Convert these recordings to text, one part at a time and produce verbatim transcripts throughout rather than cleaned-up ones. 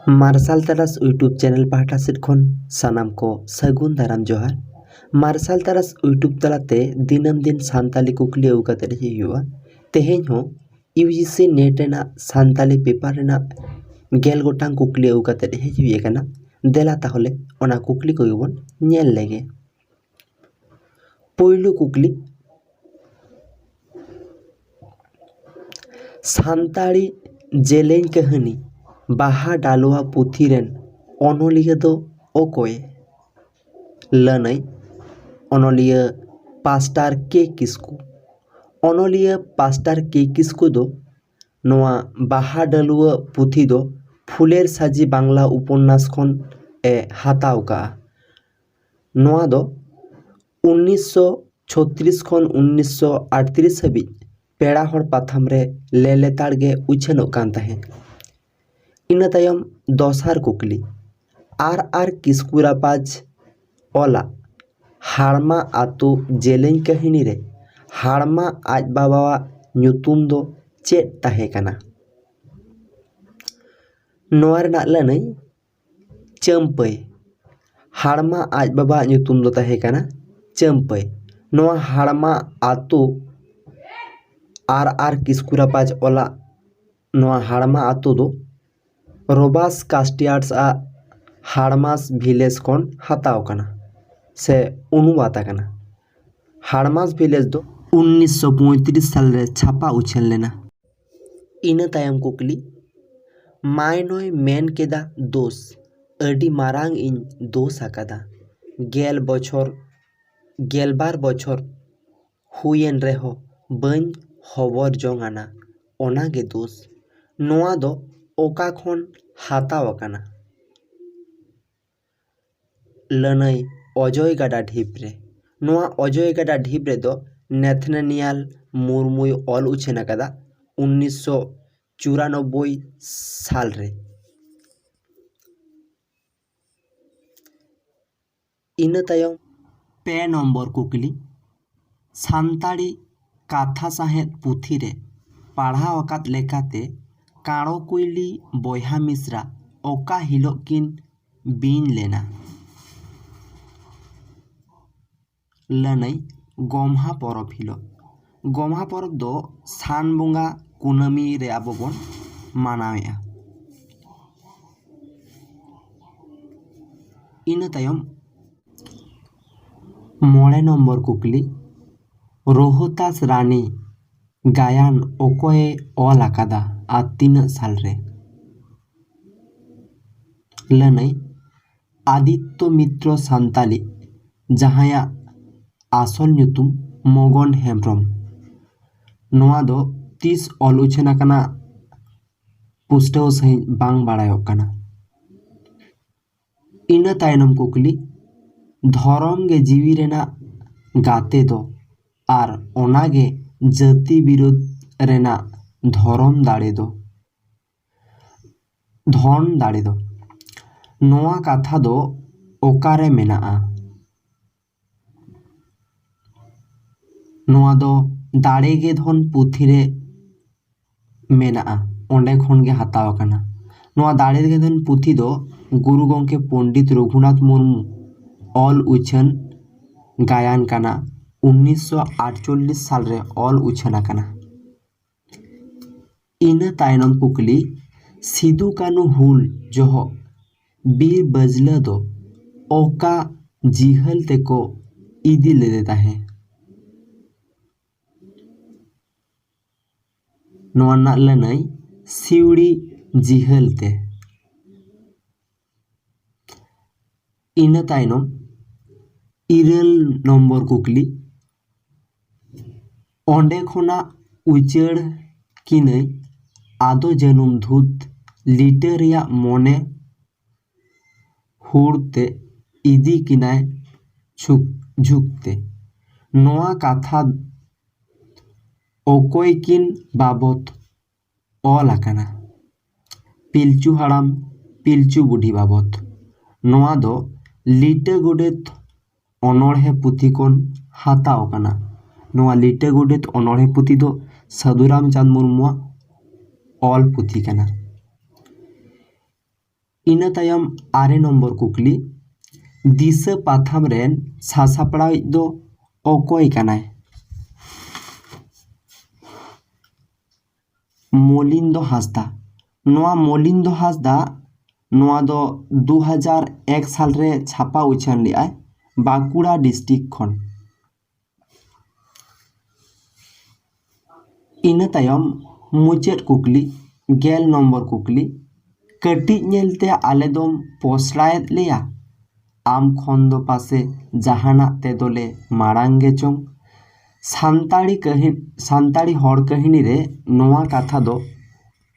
ᱢᱟᱨᱥᱟᱞ ᱛᱟᱨᱟᱥ YouTube channel ᱯᱟᱦᱴᱟ ᱥᱮᱫ ᱠᱷᱚᱱ ᱥᱟᱱᱟᱢ ᱠᱚ ᱥᱟᱹᱜᱩᱱ ᱫᱟᱨᱟᱢ ᱡᱚᱦᱟᱨ᱾ ᱢᱟᱨᱥᱟᱞ ᱛᱟᱨᱟᱥ YouTube ᱛᱟᱞᱟᱛᱮ ᱫᱤᱱᱟᱹᱢ ᱫᱤᱱ ᱥᱟᱱᱛᱟᱞᱤ ᱠᱩᱠᱞᱤ ᱟᱹᱜᱩ ᱠᱟᱛᱮᱫ ᱦᱮᱡ ᱦᱩᱭᱩᱜᱼᱟ᱾ ᱛᱮᱦᱮᱧ ᱦᱚᱸ UGC NET ᱨᱮᱱᱟᱜ ᱥᱟᱱᱛᱟᱞᱤ ᱯᱮᱯᱟᱨ ᱨᱮᱱᱟᱜ ᱜᱮᱞ ᱜᱚᱴᱟᱝ ᱠᱩᱠᱞᱤ ᱟᱹᱜᱩ ᱠᱟᱛᱮᱫ ᱦᱮᱡ ᱦᱩᱭ ᱟᱠᱟᱱᱟ᱾ ᱫᱮᱞᱟ ᱛᱟᱦᱚᱞᱮ ᱚᱱᱟ ᱠᱩᱠᱞᱤ ᱠᱚᱜᱮ ᱵᱚᱱ ᱧᱮᱞ ᱞᱮᱜᱮ᱾ ᱯᱳᱭᱞᱳ ᱠᱩᱠᱞᱤ, ᱥᱟᱱᱛᱟᱲᱤ ᱡᱮᱞᱮᱧ ᱠᱟᱹᱦᱱᱤ ᱵᱟᱦᱟ ᱰᱟᱞᱩᱣᱟ ᱯᱩᱛᱷᱤ ᱨᱮᱱ ᱚᱱᱚᱞᱤᱭᱟᱹ ᱫᱚ ᱚᱠᱚᱭ? ᱞᱟᱹᱱᱟᱹᱭ, ᱚᱱᱚᱞᱤᱭᱟᱹ ᱯᱟᱥᱴᱟᱨ ᱠᱮ ᱠᱤᱥᱠᱩ᱾ ᱚᱱᱚᱞᱤᱭᱟᱹ ᱯᱟᱥᱴᱟᱨ ᱠᱮ ᱠᱤᱥᱠᱩ ᱫᱚ ᱱᱚᱣᱟ ᱵᱟᱦᱟ ᱰᱟᱹᱞᱩᱣᱟᱹ ᱯᱩᱛᱷᱤ ᱫᱚ ᱯᱷᱩᱞᱮᱨ ᱥᱟᱡᱤ ᱵᱟᱝᱞᱟ ᱩᱯᱚᱱᱱᱟᱥ ᱠᱷᱚᱱ ᱮ ᱦᱟᱛᱟᱣ ᱠᱟᱜᱼᱟ᱾ ᱱᱚᱣᱟ ᱫᱚ ᱩᱱᱤᱥᱥᱚ ᱪᱷᱚᱛᱨᱤᱥ ᱠᱷᱚᱱ ᱩᱱᱤᱥᱥᱚ ᱟᱴᱛᱨᱤᱥ ᱦᱟᱹᱵᱤᱡ ᱯᱮᱲᱟ ᱦᱚᱲ ᱯᱟᱛᱷᱟᱢ ᱨᱮ ᱞᱮᱞᱮᱛᱟᱲ ᱜᱮ ᱩᱪᱷᱟᱹᱱᱚᱜ ᱠᱟᱱ ᱛᱟᱦᱮᱸᱫ᱾ ᱤᱱᱟᱹ ᱛᱟᱭᱚᱢ ᱫᱚᱥᱟᱨ ᱠᱩᱠᱞᱤ, ᱟᱨ ᱟᱨ ᱠᱤᱥᱠᱩ ᱨᱟᱯᱟᱡᱽ ᱚᱞᱟᱜ ᱦᱟᱲᱢᱟ ᱟᱛᱳ ᱡᱮᱞᱮᱧ ᱠᱟᱹᱦᱱᱤ ᱨᱮ ᱦᱟᱲᱢᱟ ᱟᱡ ᱵᱟᱵᱟᱣᱟᱜ ᱧᱩᱛᱩᱢ ᱫᱚ ᱪᱮᱫ ᱛᱟᱦᱮᱸ ᱠᱟᱱᱟ? ᱱᱚᱣᱟ ᱨᱮᱱᱟᱜ ᱞᱟᱹᱱᱟᱹᱭ, ᱪᱟᱹᱢᱯᱟᱹᱭ᱾ ᱦᱟᱲᱢᱟ ᱟᱡ ᱵᱟᱵᱟᱣᱟᱜ ᱧᱩᱛᱩᱢ ᱫᱚ ᱛᱟᱦᱮᱸ ᱠᱟᱱᱟ ᱪᱟᱹᱢᱯᱟᱹᱭ᱾ ᱱᱚᱣᱟ ᱦᱟᱲᱢᱟ ᱟᱛᱳ, ᱟᱨ ᱟᱨ ᱠᱤᱥᱠᱩ ᱨᱟᱯᱟᱡᱽ ᱚᱞᱟᱜ ᱱᱚᱣᱟ ᱦᱟᱲᱢᱟ ᱟᱛᱳ ᱫᱚ ᱨᱳᱵᱟᱥ ᱠᱟᱥᱴᱤᱭᱟᱨᱥ ᱟᱜ ᱦᱟᱲᱢᱟᱥ ᱵᱷᱤᱞᱮᱡᱽ ᱠᱷᱚᱱ ᱦᱟᱛᱟᱣ ᱠᱟᱱᱟ ᱥᱮ ᱚᱱᱩᱵᱟᱫ ᱟᱠᱟᱱᱟ᱾ ᱦᱟᱲᱢᱟᱥ ᱵᱷᱤᱞᱮᱡᱽ ᱫᱚ ᱩᱱᱤᱥᱥᱚ ᱯᱚᱸᱭᱛᱨᱤᱥ ᱥᱟᱞ ᱨᱮ ᱪᱷᱟᱯᱟ ᱩᱪᱷᱟᱹᱱ ᱞᱮᱱᱟ᱾ ᱤᱱᱟᱹ ᱛᱟᱭᱚᱢ ᱠᱩᱠᱞᱤ, ᱢᱟᱭᱱᱚᱭ ᱢᱮᱱ ᱠᱮᱫᱟ ᱫᱳᱥ, ᱟᱹᱰᱤ ᱢᱟᱨᱟᱝ ᱤᱧ ᱫᱳᱥ ᱟᱠᱟᱫᱟ᱾ ᱜᱮᱞ ᱵᱚᱪᱷᱚᱨ, ᱜᱮᱞᱵᱟᱨ ᱵᱚᱪᱷᱚᱨ ᱦᱩᱭᱮᱱ ᱨᱮᱦᱚᱸ ᱵᱟᱹᱧ ᱦᱚᱵᱚᱨ ᱡᱚᱝ ᱟᱱᱟ, ᱚᱱᱟᱜᱮ ᱫᱳᱥ᱾ ᱱᱚᱣᱟ ᱫᱚ ᱚᱠᱟ ᱠᱷᱚᱱ ᱦᱟᱛᱟᱣ ᱟᱠᱟᱱᱟ? ᱞᱟᱹᱱᱟᱹᱭ ᱚᱡᱚᱭ ᱜᱟᱰᱟ ᱰᱷᱤᱯ ᱨᱮ᱾ ᱱᱚᱣᱟ ᱚᱡᱚᱭ ᱜᱟᱰᱟ ᱰᱷᱤᱯ ᱨᱮᱫᱚ ᱱᱮᱛᱷᱱᱟᱱᱤᱭᱟᱞ ᱢᱩᱨᱢᱩᱭ ᱚᱞ ᱩᱪᱷᱟᱹᱱ ᱟᱠᱟᱫᱟ ᱩᱱᱤᱥᱥᱚ ᱪᱩᱨᱟᱱᱚᱵᱵᱳᱭ ᱥᱟᱞ ᱨᱮ᱾ ᱤᱱᱟᱹ ᱛᱟᱭᱚᱢ ᱯᱮ ᱱᱚᱢᱵᱚᱨ ᱠᱩᱠᱞᱤ, ᱥᱟᱱᱛᱟᱲᱤ ᱠᱟᱛᱷᱟ ᱥᱟᱶᱦᱮᱫ ᱯᱩᱛᱷᱤ ᱨᱮ ᱯᱟᱲᱦᱟᱣ ᱟᱠᱟᱫ ᱞᱮᱠᱟᱛᱮ ᱠᱟᱬᱚ ᱠᱩᱭᱞᱤ ᱵᱚᱭᱦᱟ ᱢᱤᱥᱨᱟ ᱚᱠᱟ ᱦᱤᱞᱳᱜ ᱠᱤᱱ ᱵᱤᱧ ᱞᱮᱱᱟ? ᱞᱟᱹᱱᱟᱹᱭ, ᱜᱚᱢᱦᱟ ᱯᱚᱨᱚᱵᱽ ᱦᱤᱞᱳᱜ᱾ ᱜᱚᱢᱦᱟ ᱯᱚᱨᱚᱵᱽ ᱫᱚ ᱥᱟᱱ ᱵᱚᱸᱜᱟ ᱠᱩᱱᱟᱹᱢᱤ ᱨᱮ ᱟᱵᱚ ᱵᱚᱱ ᱢᱟᱱᱟᱣᱮᱫᱼᱟ᱾ ᱤᱱᱟᱹ ᱛᱟᱭᱚᱢ ᱢᱚᱬᱮ ᱱᱚᱢᱵᱚᱨ ᱠᱩᱠᱞᱤ, ᱨᱳᱦᱛᱟᱥ ᱨᱟᱱᱤ ᱜᱟᱭᱟᱱ ᱚᱠᱚᱭᱮ ᱚᱞ ᱟᱠᱟᱫᱟ ᱟᱨ ᱛᱤᱱᱟᱹᱜ ᱥᱟᱞ ᱨᱮ? ᱞᱟᱹᱱᱟᱹᱭ, ᱟᱫᱤᱛᱛᱚ ᱢᱤᱛᱨᱚ ᱥᱟᱱᱛᱟᱞᱤ, ᱡᱟᱦᱟᱸᱭᱟᱜ ᱟᱥᱚᱞ ᱧᱩᱛᱩᱢ ᱢᱚᱜᱚᱱ ᱦᱮᱢᱵᱨᱚᱢ᱾ ᱱᱚᱣᱟ ᱫᱚ ᱛᱤᱥ ᱚᱞ ᱩᱪᱷᱟᱹᱱ ᱟᱠᱟᱱᱟ, ᱯᱩᱥᱴᱟᱹᱣ ᱥᱟᱺᱦᱤᱡ ᱵᱟᱝ ᱵᱟᱲᱟᱭᱚᱜ ᱠᱟᱱᱟ᱾ ᱤᱱᱟᱹ ᱛᱟᱭᱱᱚᱢ ᱠᱩᱠᱞᱤ, ᱫᱷᱚᱨᱚᱢ ᱜᱮ ᱡᱤᱣᱤ ᱨᱮᱱᱟᱜ ᱜᱟᱛᱮ ᱫᱚ ᱟᱨ ᱚᱱᱟᱜᱮ ᱡᱟᱹᱛᱤ ᱵᱤᱨᱳᱫᱷ ᱨᱮᱱᱟᱜ ᱫᱷᱚᱨᱚᱢ ᱫᱟᱲᱮ ᱫᱚ, ᱫᱷᱚᱱ ᱫᱟᱲᱮ ᱫᱚ᱾ ᱱᱚᱣᱟ ᱠᱟᱛᱷᱟ ᱫᱚ ᱚᱠᱟᱨᱮ ᱢᱮᱱᱟᱜᱼᱟ? ᱱᱚᱣᱟ ᱫᱚ ᱫᱟᱲᱮ ᱜᱮ ᱫᱷᱚᱱ ᱯᱩᱛᱷᱤ ᱨᱮ ᱢᱮᱱᱟᱜᱼᱟ, ᱚᱸᱰᱮ ᱠᱷᱚᱱ ᱜᱮ ᱦᱟᱛᱟᱣ ᱟᱠᱟᱱᱟ᱾ ᱱᱚᱣᱟ ᱫᱟᱲᱮ ᱜᱮ ᱫᱷᱚᱱ ᱯᱩᱛᱷᱤ ᱫᱚ ᱜᱩᱨᱩ ᱜᱚᱢᱠᱮ ᱯᱚᱱᱰᱤᱛ ᱨᱚᱜᱷᱩᱱᱟᱛᱷ ᱢᱩᱨᱢᱩ ᱚᱞ ᱩᱪᱷᱟᱹᱱ ᱜᱟᱭᱟᱱ ᱠᱟᱱᱟ᱾ ᱩᱱᱤᱥᱥᱚ ᱟᱴᱪᱚᱞᱞᱤᱥ ᱥᱟᱞ ᱨᱮ ᱚᱞ ᱩᱪᱷᱟᱹᱱ ᱟᱠᱟᱱᱟ᱾ ᱤᱱᱟᱹ ᱛᱟᱭᱱᱚᱢ ᱠᱩᱠᱞᱤ, ᱥᱤᱫᱩ ᱠᱟᱹᱱᱦᱩ ᱦᱩᱞ ᱡᱚᱦᱚᱜ ᱵᱤᱨ ᱵᱟᱹᱡᱽᱞᱟᱹ ᱫᱚ ᱚᱠᱟ ᱡᱤᱦᱟᱹᱞ ᱛᱮᱠᱚ ᱤᱫᱤ ᱞᱮᱫᱮ ᱛᱟᱦᱮᱸ? ᱱᱚᱣᱟ ᱨᱮᱱᱟᱜ ᱞᱟᱹᱱᱟᱹᱭ ᱥᱤᱣᱲᱤ ᱡᱤᱦᱟᱹᱞ ᱛᱮ᱾ ᱤᱱᱟᱹ ᱛᱟᱭᱱᱚᱢ ᱤᱨᱟᱹᱞ ᱱᱚᱢᱵᱚᱨ ᱠᱩᱠᱞᱤ, ᱚᱸᱰᱮ ᱠᱷᱚᱱᱟᱜ ᱩᱪᱟᱹᱲ ᱠᱤᱱᱟᱹᱭ ᱟᱫᱚ ᱡᱟᱹᱱᱩᱢ ᱫᱷᱩᱛ ᱞᱤᱴᱟᱹ ᱨᱮᱭᱟᱜ ᱢᱚᱱᱮ ᱦᱩᱲ ᱛᱮ ᱤᱫᱤ ᱠᱤᱱᱟᱭ ᱡᱷᱩᱠ-, ᱡᱷᱩᱠ ᱛᱮ᱾ ᱱᱚᱣᱟ ᱠᱟᱛᱷᱟ ᱚᱠᱚᱭ ᱠᱤᱱ ᱵᱟᱵᱚᱛ ᱚᱞ ᱟᱠᱟᱱᱟ? ᱯᱤᱞᱪᱩ ᱦᱟᱲᱟᱢ, ᱯᱤᱞᱪᱩ ᱵᱩᱰᱷᱤ ᱵᱟᱵᱚᱛ᱾ ᱱᱚᱣᱟ ᱫᱚ ᱞᱤᱴᱟᱹ ᱜᱚᱰᱮᱛ ᱚᱱᱚᱬᱦᱮ ᱯᱩᱛᱷᱤ ᱠᱷᱚᱱ ᱦᱟᱛᱟᱣ ᱟᱠᱟᱱᱟ᱾ ᱱᱚᱣᱟ ᱞᱤᱴᱟᱹ ᱜᱚᱰᱮᱛ ᱚᱱᱚᱬᱦᱮ ᱯᱩᱛᱷᱤ ᱫᱚ ᱥᱟᱹᱫᱷᱩ ᱨᱟᱢᱪᱟᱸᱫᱽ ᱢᱩᱨᱢᱩᱣᱟᱜ ᱚᱞ ᱯᱩᱛᱷᱤ ᱠᱟᱱᱟ᱾ ᱤᱱᱟᱹ ᱛᱟᱭᱚᱢ ᱟᱨᱮ ᱱᱚᱢᱵᱚᱨ ᱠᱩᱠᱞᱤ, ᱫᱤᱥᱟᱹ ᱯᱟᱛᱷᱟᱢ ᱨᱮᱱ ᱥᱟᱥᱟᱯᱲᱟᱣᱤᱡ ᱫᱚ ᱚᱠᱚᱭ ᱠᱟᱱᱟᱭ? ᱢᱚᱞᱤᱱᱫᱚ ᱦᱟᱸᱥᱫᱟ᱾ ᱱᱚᱣᱟ ᱢᱚᱞᱤᱱᱫᱚ ᱦᱟᱸᱥᱫᱟ, ᱱᱚᱣᱟ ᱫᱚ ᱫᱩ ᱦᱟᱡᱟᱨ ᱮᱠ ᱥᱟᱞ ᱨᱮ ᱪᱷᱟᱯᱟ ᱩᱪᱷᱟᱹᱱ ᱞᱮᱫᱟᱭ ᱵᱟᱸᱠᱩᱲᱟ ᱰᱤᱥᱴᱤᱠ ᱠᱷᱚᱱ᱾ ᱤᱱᱟᱹ ᱛᱟᱭᱚᱢ ᱢᱩᱪᱟᱹᱫ ᱠᱩᱠᱞᱤ, ᱜᱮᱞ ᱱᱚᱢᱵᱚᱨ ᱠᱩᱠᱞᱤ, ᱠᱟᱹᱴᱤᱡ ᱧᱮᱞᱛᱮ ᱟᱞᱮ ᱫᱚᱢ ᱯᱚᱥᱲᱟᱭᱮᱫ ᱞᱮᱭᱟ? ᱟᱢ ᱠᱷᱚᱱ ᱫᱚ ᱯᱟᱥᱮ ᱡᱟᱦᱟᱱᱟᱜ ᱛᱮᱫᱚᱞᱮ ᱢᱟᱲᱟᱝ ᱜᱮ ᱪᱚᱝ? ᱥᱟᱱᱛᱟᱲᱤ ᱠᱟᱹᱦᱤ-, ᱥᱟᱱᱛᱟᱲᱤ ᱦᱚᱲ ᱠᱟᱹᱦᱱᱤ ᱨᱮ ᱱᱚᱣᱟ ᱠᱟᱛᱷᱟ ᱫᱚ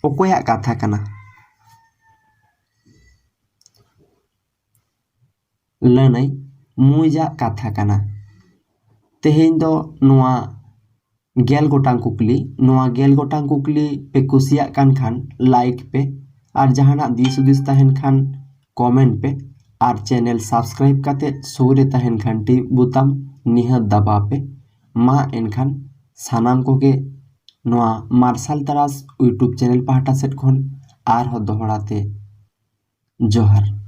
ᱚᱠᱚᱭᱟᱜ ᱠᱟᱛᱷᱟ ᱠᱟᱱᱟ? ᱞᱟᱹᱱᱟᱹᱭ ᱢᱩᱸᱡᱟᱜ ᱠᱟᱛᱷᱟ ᱠᱟᱱᱟ᱾ ᱛᱮᱦᱮᱧ ᱫᱚ ᱱᱚᱣᱟ ᱜᱮᱞ ᱜᱚᱴᱟᱝ ᱠᱩᱠᱞᱤ, ᱱᱚᱣᱟ ᱜᱮᱞ ᱜᱚᱴᱟᱝ ᱠᱩᱠᱞᱤ ᱯᱮ ᱠᱩᱥᱤᱭᱟᱜ ᱠᱟᱱ ᱠᱷᱟᱱ like ᱯᱮ, ᱟᱨ ᱡᱟᱦᱟᱱᱟᱜ ᱫᱤᱥ ᱦᱩᱫᱤᱥ ᱛᱟᱦᱮᱱ ᱠᱷᱟᱱ comment ᱯᱮ, ᱟᱨ channel subscribe ᱠᱟᱛᱮ ᱥᱩᱨ ᱨᱮ ᱛᱟᱦᱮᱱ ᱜᱷᱟᱱᱴᱤ ᱵᱳᱛᱟᱢ ᱱᱤᱦᱟᱹᱛ ᱫᱟᱵᱟᱣ ᱯᱮ᱾ ᱢᱟ ᱮᱱᱠᱷᱟᱱ ᱥᱟᱱᱟᱢ ᱠᱚᱜᱮ ᱱᱚᱣᱟ ᱢᱟᱨᱥᱟᱞ ᱛᱟᱨᱟᱥ YouTube channel ᱯᱟᱦᱴᱟ ᱥᱮᱫ ᱠᱷᱚᱱ ᱟᱨᱦᱚᱸ ᱫᱚᱦᱲᱟ ᱛᱮ ᱡᱚᱦᱟᱨ᱾